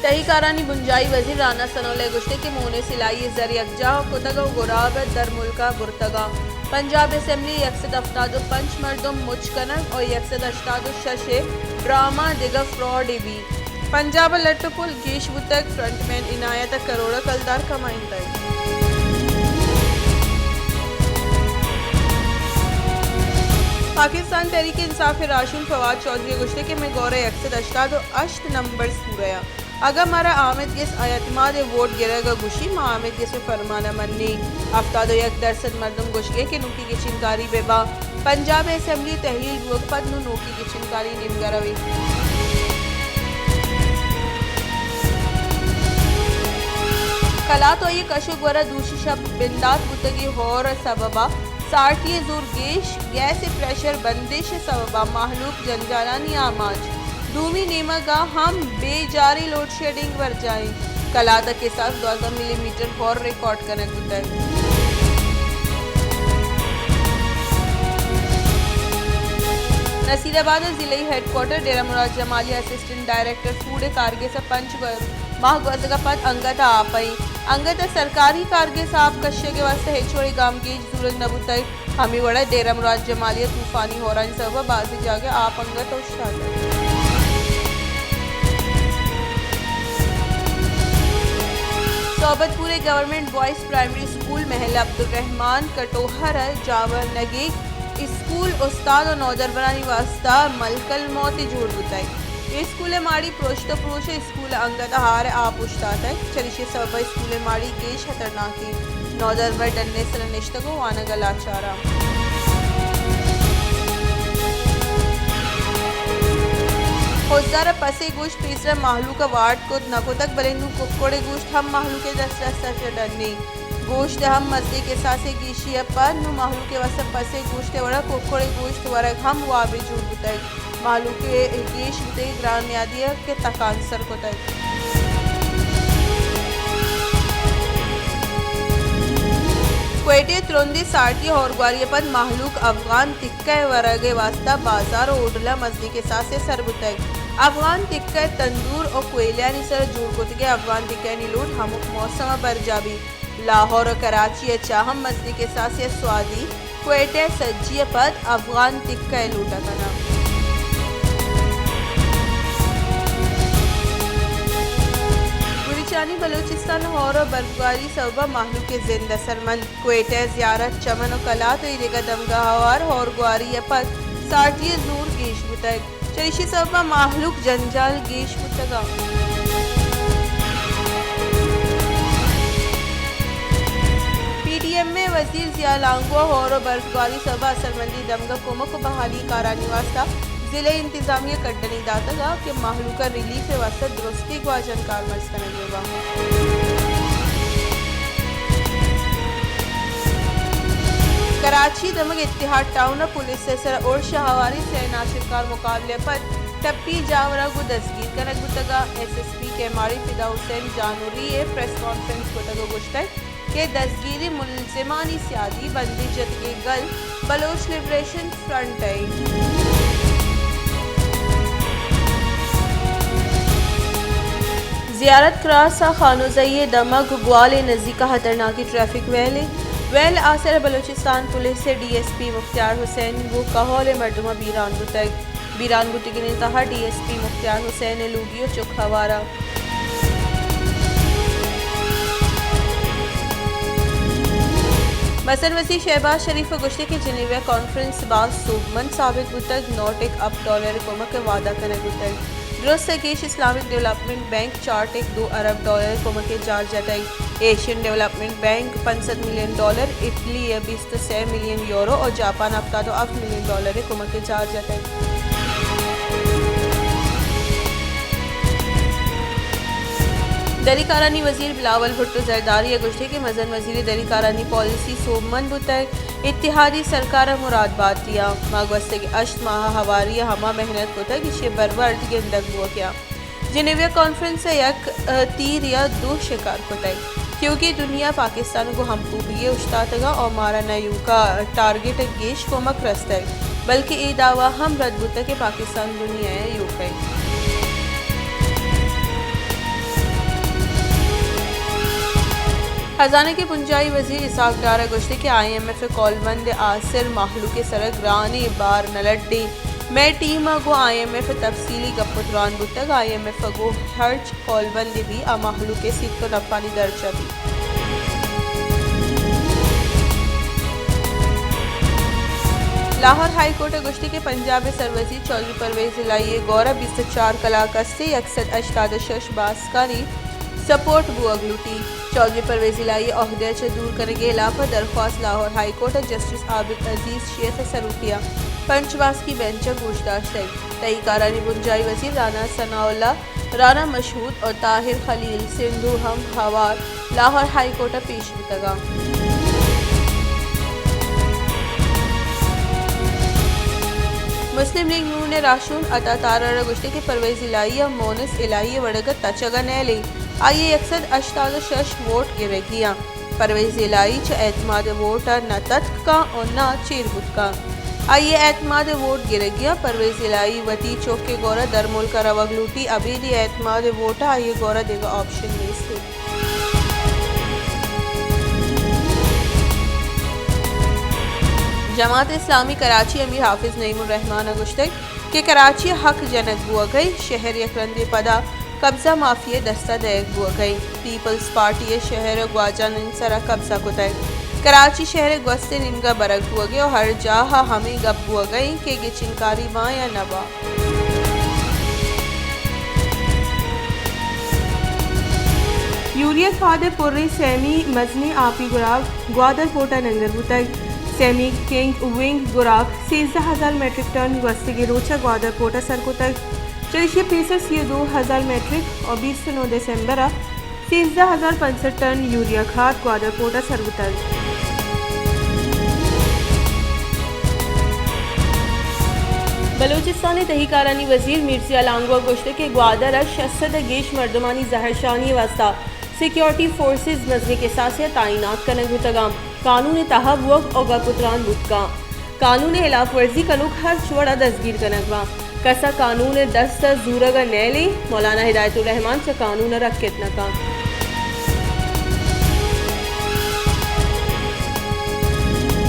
تہی کارانی بنجاہی وزیر رانا ثناء اللہ ء گوشتگ کہ مون ء سلائی ء زر یکجاہ کتگ ء گراب ء درملک ء برتگ ء پنجاب اسمبلی ء یک سد ہفتاد ء پنچ مردم مچ کنگ ء یک سد ہشتاد ء شش ء ڈرامہ دگہ فراڈ ء بیت۔ پنجاب ء لٹ ء پل گیش بوتگ، فرنٹ مین عنایت ء کروڑ ء کلدار کمائینتگ۔ پاکستان تحریک انصاف ء راہشون فواد چوہدری ء گوشتگ کہ مئے گور ء یک سد ہشتاد ء ہشت نمبرز پورہ اں۔ اگاں مارا آمید گس اعتماد ء ووٹ گرگ ء گوشی، ما آمید گس ء فرمان ء منیں۔ ہفتاد ء یک درسد مردم گوشگ ء کہ نوکی گچینکاری بہ باں۔ پنجاب ء اسمبلی تحلیل بوگ پد نوں نوکی گچینکاری نیمگ ء رویت۔ کلات ء آئی ء کش ء گور ء دوشی شپ بندات بوتگیں ہور ء سبب ء سارتی ء زور گیش، گیس ء پریشر بندش ء سبب ء مہلوک جنجالانی آماچ۔ دومی نیمگ ء ہم بے جاری لوڈ شیڈنگ برجاہ انت۔ کلات ء کساس دوازدہ ملی میٹر ہور ریکارڈ کنگ بوتگ۔ نصیر آباد ء ضلعی ہیڈ کوارٹر ڈیرہ مراد جمالی ء اسسٹنٹ ڈائریکٹر فوڈ ء کارگس ء پنچ گو-، ماہ گوزگ ء پد انگت ء آپ ء انگت ء سرکاری کارگس ء آپ کشگ ء واستہ ہچ وڑیں گامگیج زورگ نہ بوتگ۔ ہمے وڑ ء ڈیرہ مراد جمالی ء طوفانی ہورانی سبب ء بازیں جاگہ ء آپ انگت اوشتاتگ۔ صحبت پور ء گورنمنٹ بوائز پرائمری اسکول محلہ عبدالرحمان کٹوہر ء جاورنگیگ اسکول استاد ء نودربرانی واستہ ملک الموت جوڑ بوتگ۔ اے اسکول ء ماڑی پروشت ء پروش ء اسکول ء انگت ء ہار ء آپ اوشتاتگ، چریشی ء سبب ء اسکول ء ماڑی گیش خطرناک انت۔ نودربر ڈن ء سر ء نشتگ ء وانگ ء لاچار انت۔ خضدار ء پس ء گوشت پیسر ء مہلوک ء وارڈ کت نہ کتگ، بلے نوں ککڑ ء گوشت ہم مہلوک ء دسترس ء چہ ڈن انت۔ گوشت ء ہم مزنیں کساسے گیشی ء پد نوں مہلوک ء واستہ پس ء گوشت ء وڑا ککڑ ء گوشت ورگ ہم وابے جوڑ بوتگ۔ مہلوک ء گیش بوتگیں گران نیادی ء کہ تکانسر کتگ۔ کوئٹہ ء ترندیں سارتی ء ہورگواری ء پد مہلوک افغان تکہ ء ورگ ء واستہ بازار ء ہوٹلاں مزنیں کساسے سر بوتگ۔ افغان تکہ ء تندور ء کوئلہانی سرا جوڑ کتگیں افغان تکہانی لوٹ ہمک موسم ء برجاہ بیت۔ لاہور ء کراچی ء چہ ہم مزنیں کساسے ء سوادی کوئٹہ ء سجی ء پد افغان تکہ ء لوٹ ء کناں۔ گوریچانی بلوچستان ء ہور ء برفگواری سبب ء مہلوک ء زند اثرمند۔ کوئٹہ ء زیارت، چمن ء کلات ء ایدگہ دمگاہ ہوار ہورگواری ء پد سارتی ء زور گیش بوتگ۔ چریشی سبب ء مہلوک جنجال گیش بوتگ ء۔ پی ڈی ایم اے وزیر ضیاء لانگو ء ہور ء برفگواری سبب ء اثرمندی دمگ ء کمک ء بحالی کارانی واستہ ضلعی انتظامیہ ء کڈنی داتگ ء کہ مہلوک ء ریلیف ء واستہ درستی گواجن کارمرز کنگ بہ بنت۔ کراچی دمگ اتحاد ٹاؤن ء پولیس ء سر ارش ء ہواری سئے ناشرکار مقابلہ ء پد ٹپی جاور ء گوں دزگیر کنگ بوتگ ء ایس ایس پی کیماڑی فدا حسین جانوری ء پریس کانفرنس کتگ ء گوشتگ کہ دزگیری ملزمانی سیادی بندیج جتگیں گل بلوچ لبریشن فرنٹ ء انت۔ زیارت کراس ء خانوزئی ء دمگ گوال ء نزیک ء خطرناکیں ٹریفک ویل انت۔ ویل آسر ء بلوچستان پولیس ء ڈی ایس پی مختیار حسین گوں کہول ء مردماں بیران بوتگ۔ بیران بوتگینیں تہا ڈی ایس پی مختیار حسین ء لوگی ء چک ہوار ء۔ مزن وزیر شہباز شریف ء گوشتگ کہ جنیوا کانفرنس باز سوبمند ثابت بوتگ، نو ٹک اپ ڈالر ء کمک ء وعدہ کنگ بوتگ۔ درست ء گیش اسلامک ڈویلپمنٹ بینک چار ٹک دو ارب ڈالر ء کمک ء جار جتگ۔ ایشین ڈویلپمنٹ بینک پنچ سد ملین ڈالر، اٹلی ء بیست ء سئے ملین یورو ء جاپان ء ہفتاد ء ہفت ملین ڈالر ء کمک ء جار جتگ۔ دری کارانی وزیر بلاول بھٹو زرداری ء گوشتگ کہ مزن وزیر ء دری کارانی پالیسی سوبمند بوتگ، اتحادی سرکار ء مراد باتی ء ما گوستگیں ہشت ماہ ء ہواری ء ہما محنت کتگ، ایشی ء برورد گندگ بوگ ء انت۔ جنیوا کانفرنس ء یک، ء، تیر یا دو شکار کتگ، کیونکہ دنیا پاکستان ء گوں ہمکوپگی ء اوشتاتگ ء مارا نہ ایوک ء ٹارگٹ ء گیش کمک رستگ، بلکیں اے دعوی ہم رد بوتگ کہ پاکستان دنیا ء ایوک ء انت۔ خزانہ ءِ بنجاہی وزیر اسحاق ڈار ءَ گوشتگ کہ آئی ایم ایف ءِ کولمب ءِ آسر مہلوک ءِ سر ءَ گرانیں بار نہ لڈی۔ مئے ٹیم ءَ گوں آئی ایم ایف ءَ تفصیلی گپ ءُ تران بوتگ، آئی ایم ایف ءَ گوں ہرچ کولمبے بیت آ مہلوک ءِ سیت ءُ نپانی درچ ءَ بیت۔ لاہور ہائی کورٹ ءَ گوشتگ کہ پنجاب ءِ سروزیر چوہدری پرویز الہی ءِ گور ءَ بیست ءُ چار کلاک است ءَ یک سد ہشتاد ءُ شش باسکانی سپورٹ بوگ لوٹی۔ چوہدری پرویز الہی ءِ عہدہ ءَ چہ دور کنگ ءِ ہلاپ ءَ درخواست لاہور ہائی کورٹ ءَ جسٹس عابد عزیز شیخ ءِ سروکی ءَ پنچ باسکی بینچ ءَ گوش داشتگ۔ تہی کارانی بنجاہی وزیر رانا ثناء اللہ، رانا مشہود اور طاہر خلیل سندھو ہم ہوار لاہور ہائی کورٹ ءَ پیش بوتگ اَنت۔ مسلم لیگ نون ءِ راہشون عطا تارڑ ءَ گوشتگ کہ پرویز الہی ءَ مونس الہی ءِ وڑگ ءَ تچگ ءَ نیلیں، آئی ءِ یک سد ہشتاد ءُ شش ووٹ گرگی اَنت۔ پرویز الہی چہ اعتماد ووٹ ءَ نہ تتک کن ءُ نہ چیر بوت کن۔ آئی ءِ اعتماد ووٹ گرگی اَنت۔ پرویز الہی وتی چک ءِ گور ءَ درملک ءَ روگ لوٹی، ابید اے اعتماد ووٹ ءَ آئی ءِ گور ءَ دگہ آپشن نیست اِنت۔ جماعت اسلامی کراچی ءِ امیر حافظ نعیم الرحمان ءَ گوشتگ کہ کراچی ءَ ہک جنگ بوگ ءَ اِنت، شہر یک رندے پدا قبضہ مافیا ءِ دست ءَ دئیگ بوگ ءَ اِنت۔ پیپلز پارٹی ءِ شہر ءِ گواجنانی سر ءَ قبضہ کتگ۔ کراچی شہر ءِ گوستیں نیمگ ءَ برگ بوگ ءَ اِنت ءُ ہر جاہ ءَ ہمے گپ بوگ ءَ اِنت کہ گچینکاری باں یا نہ باں۔ یوریا کھاد ءِ پریں سیمی مزنیں آپی گراک گوادر پورٹ ءَ ننگر بوتگ۔ سیمی کنگ ونگ گراک سیزدہ ہزار میٹرک ٹن گوستگیں روچ ءَ گوادر پورٹ ءَ سر کتگ۔ چریشی ءَ پیسر سی ءُ دو ہزار میٹرک ءُ بیست ءُ نو دسمبر ءَ سیزدہ ہزار پنچ سد ٹن یوریا کھاد گوادر پورٹ ءَ سر بوتگ۔ بلوچستان ءِ تہی کارانی وزیر میرضیاء لانگو ءَ گوشتگ کہ گوادر ءَ شش سد ءَ گیش مردمانی زہرشانی ءِ واستہ سیکورٹی فورسز مزنیں کساسے ءَ تعینات کنگ بوتگ اَنت۔ قانون ءِ تہا بوگ ءُ گپ ءُ تران بوت کنت۔ قانون ءِ ہلاپ ورزی کنوک ہرچ وڑ ءَ دزگیر کنگ بنت۔ کس ءَ قانون ءِ دست ءَ زورگ ءَ نیلیں، مولانا ہدایت الرحمان چہ قانون ءَ رکت نہ کنت۔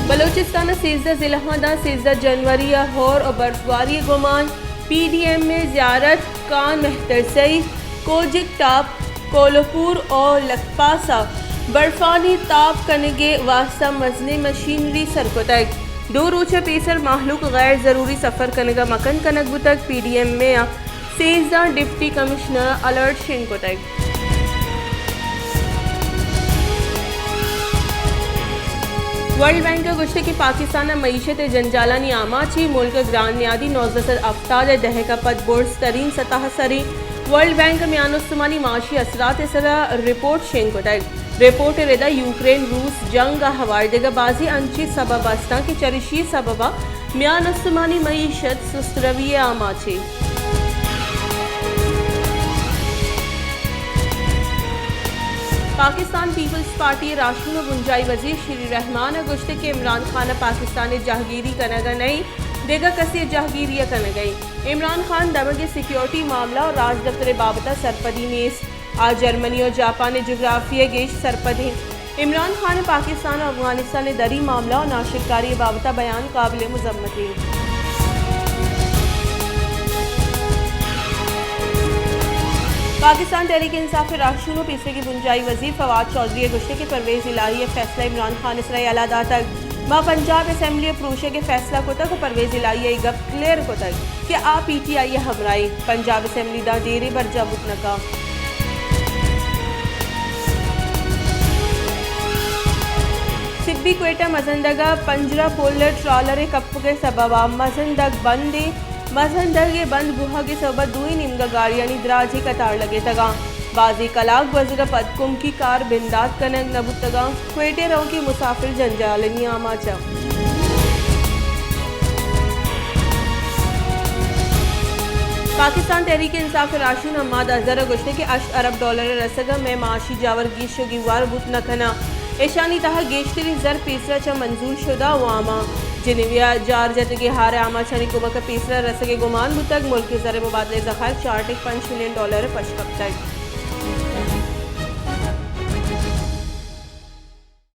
بلوچستان ءِ سیزدہ ضلعاں داں سیزدہ جنوری ءَ ہور ءُ برفباری ءِ گمان، پی ڈی ایم اے، زیارت، کان مہترسئی، کوجک ٹاپ، کولپور ءُ لکپاس ءَ برفانی تاپ کنگ ءِ واستہ مزنیں مشینری سر کتگ۔ دو روچ ءَ پیسر مہلوک غیر ضروری سفر کنگ ءَ مکن کنگ بوتگ۔ پی ڈی ایم اے ءَ سیزدہ ڈپٹی کمشنر الرٹ شنگ کتگ۔ ورلڈ بینک ءَ گوشتگ کہ پاکستان ءَ معیشت ءِ جنجالانی آماچ ایں، ملک ءِ گران نیادی نوزدہ سد ہفتاد ءِ دہک ءَ پد برز ترین سطح ءَ سر ایں۔ ورلڈ بینک ءَ میان استمانی معاشی اثرات ءِ سرا رپورٹ شنگ کتگ۔ رپورٹ ءِ ردا یوکرین روس جنگ ءَ ہوار دگہ بازیں انچیں سبب است اَنت کہ چریشی ءِ سبب ءَ میان استمانی معیشت سست روی ءِ آماچ ایں۔ پاکستان پیپلز پارٹی ءِ راہشون ءُ بنجاہی وزیر شیری رحمان ءَ گوشتگ کہ عمران خان ءَ پاکستان ءِ جہگیری کنگ ءَ نہ ایں، دگہ کسے ءِ جہگیری ءَ کنگ ءَ ایں۔ عمران خان دمگ ءِ سیکورٹی معاملہ ءُ راجدپتر ءِ بابت ءَ سرپدی نیست۔ آ جرمنی ءُ جاپان ءِ جغرافی ءَ گیش سرپد ایں۔ عمران خان ءِ پاکستان ءُ افغانستان ءِ دری معاملہ ءُ ناشرکاری ءِ بابت ءَ بیان قابل مذمت ایں۔ پاکستان تحریک انصاف ءِ راہشون ءُ پیسریگیں بنجاہی وزیر فواد چوہدری ءَ گوشتگ کہ پرویز الہی ءِ فیصلہ عمران خان ءِ سرا یلہ داتگ۔ ما پنجاب اسمبلی ءَ پروشگ ءِ فیصلہ کتگ ءُ پرویز الہی ءَ اے گپ کلیئر کتگ کہ آ پی ٹی آئی ءِ ہمراہ ایں۔ پنجاب اسمبلی داں دیرے برجاہ بوت نہ کنت۔ سبی کوئٹہ مزندگ ءَ پنجرہ پل ءِ ٹرالر ءِ کپگ ءِ سبب ءَ مزندگ بند ایں۔ مزندگ ءِ بند بوہگ ءِ سبب ءَ دوئیں نیمگ ءَ گاڑیانی دراجیں قطار لگتگ اَنت۔ بازیں کلاک گوزگ ءَ پد کمکی کار بندات کنگ نہ بوتگ اَنت۔ کوئٹہ ءَ روکیں مسافر جنجالانی آماچ اَنت۔ پاکستان تحریک انصاف ءِ راہشون حماد اظہر ءَ گوشتگ کہ ہشت ارب ڈالر ءِ رسگ ءَ مئے معاشی جاور گیش ءُ گیوار بوت نہ کناں۔ ایشانی تہا گیشتریں زر پیسرا چہ منظور شدہ عوام ءَ جنیوا ءَ جار جتگیں ہار ءِ آماچانی کمک ءَ پیسرا رسگ ءِ گمان بوتگ۔ ملک ءِ زر ءِ مبادلہ ءِ ذخائر چار ٹک پنچ ملین ڈالر ءَ پش کپتگ۔